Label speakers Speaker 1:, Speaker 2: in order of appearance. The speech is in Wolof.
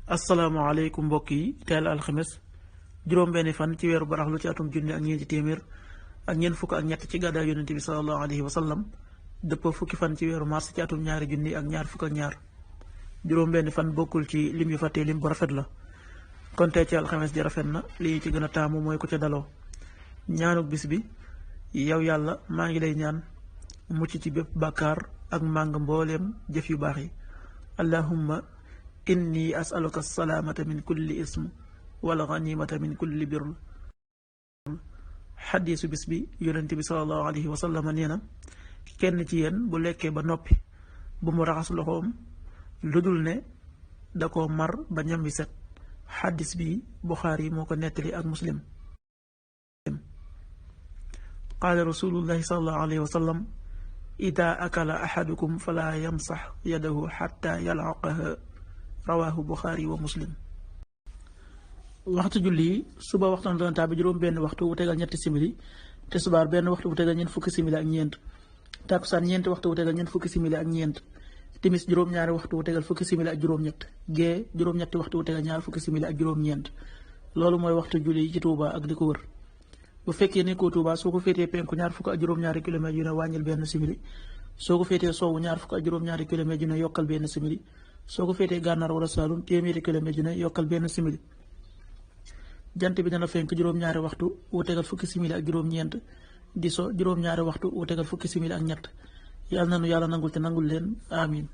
Speaker 1: asalaamaaleykum mbokk yi teel alxames juróom-benni fan ci weeru baraxlu ci atum junni ak ñeenti téeméer ak ñeent fukk ak ñett ci gàddaay yonente bi sallallahu alayhi wa sallam dëppoo fukki fan ci weeru mars ci atum ñaari junni ak ñaar fukk ak ñaar juróom-benni fan bokkul ci lim yu fàttee lim bu rafet la kon tey ci alxames ji rafet na li ci gën a taamu mooy ko ca daloo ñaanuk bis bi yow yàlla maa ngi lay ñaan mucc ci bépp bàkkaar ak màng mbooleem jëf yu baax yi allahumma inni asaluka salaamata min kulli ism wal ganimata min kulli birr. xadiisu bis bi yonent bi sallallahu alayhi wa sallam nee na kenn ci yéen bu lekkee ba noppi bu mu raxas loxoom lu dul ne da ko mar ba ñam wi set xadis bi Buxaari moo ko nettali ak Muslim. qaala rasulullahi sallallahu alayhi wa sallam ida akala ahadukum fala yamsax yadahu xatta yalaqaha rawaahu Buxaari wa Muslim. waxtu julli yi suba waxtaan doon tàbbi juróom benn waxtu bu tegal ñetti simili tisbaar benn waxtu bu tegal ñeent fukki simili ak ñeent takkusaan ñeenti waxtu bu tegal ñeent fukki simili ak ñeent timis juróom-ñaari waxtu bu tegal fukki simili ak juróom-ñett gee juróom-ñetti waxtu bu tegal ñaar fukki simili ak juróom-ñeent loolu mooy waxtu julli yi ci Touba ak li ko wër. bu fekkee nekkoo Touba soo ko féetee penku ñaar fukk ak juróom-ñaari kilomètres yu ne wàññil benn simili soo ko féetee sowwu ñaar fukk ak juróom-ñaari kilomètres yu ne yokkal benn simili soo ko féetee gànnaar wala Saalum téeméeri kilomètres yu ne yokkal benn simili. jant bi dana fenk juróom-ñaari waxtu wu tegal fukki simili ak juróom-ñeent di so juróom-ñaari waxtu wu tegal fukki simili ak ñett yàlla na nu yàlla nangul te nangul leen amin